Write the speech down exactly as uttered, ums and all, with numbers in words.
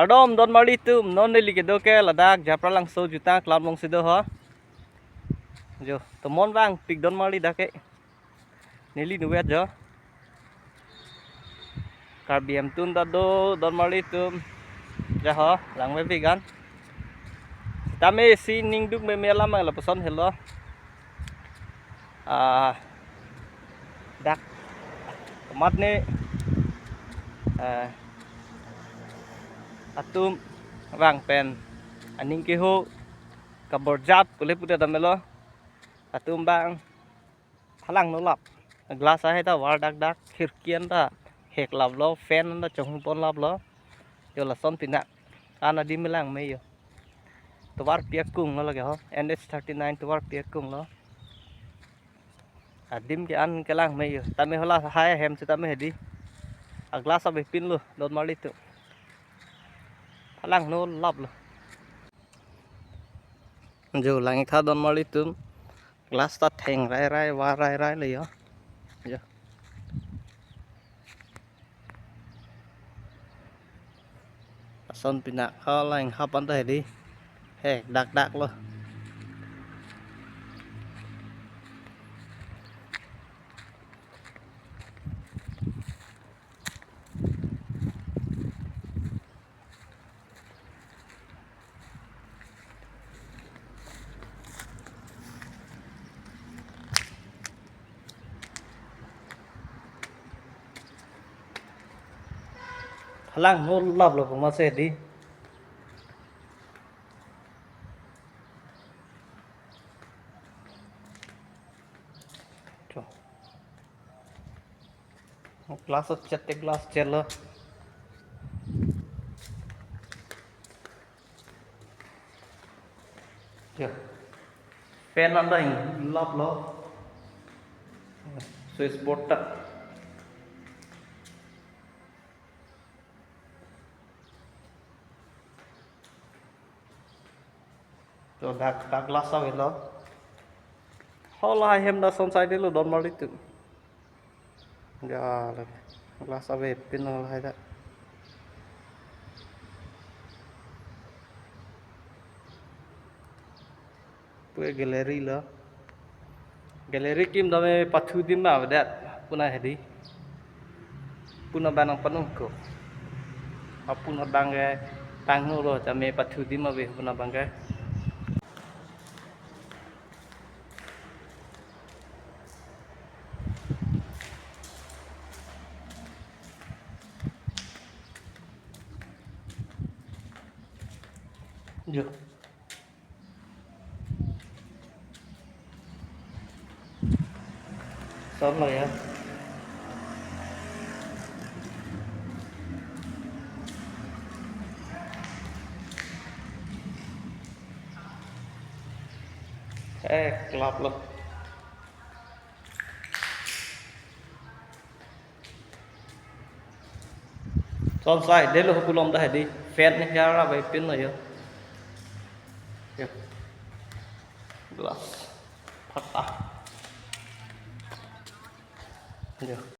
Kardom don marli atum, non neli kedo ke ladak Japralangso jutang aklam alongsi do ho. Jo, tomon vangpik don marli dak ke. Neli nuvet jo. Karbi Hemtun ta do don marli atum. Ja ho, langvepik an. Tame si ningduk meme alam lapuson helo. Ah, dak amat ne, ah, atum vang pen aning keho kaborjap kule pute damelo. Atum bang phalang nolap. Glass ahe ta var dak dak, khirki an ta hek laplo, fan an ta chonghung pon laplo. Jo lason pina an adim lang me jo. Tovar piak kung lo lake ho, N H thirty nine tovar piak kung lo. Adim ke an kelang me jo. Tame hala hai hem si tame hedi. A glass avepinlo don marli atum. Phalang nolaplo. Jo lang-ik tha don marli atum. Glass ta theng rai rai, var rai rai le jo. Jo. Lason pina khalang hap an ta hedi. He, dak dak lo. Phalang nolaplo pu mase di. Cho. Glass chet te glass chet lo. Ya. Fan an ta hinglaplo. Switch board ta. To dak dak glass avelo. Hala hem da son side lo don marli atum. Ja lake. Glass avepin lo hai da. Pue gallery lo. Gallery kim dame pathu adim avedet. Puna hedi. Puna banang panung ko. Apun abang ke tangno lo jame pathu adim ave puna abang ke. Jo. Son lo ya. Eh, klap lo. Son sai, delo hu kulom ta hedi. Fan ni kara bai pin lo yo. Yo. Glass. Patah. Yo.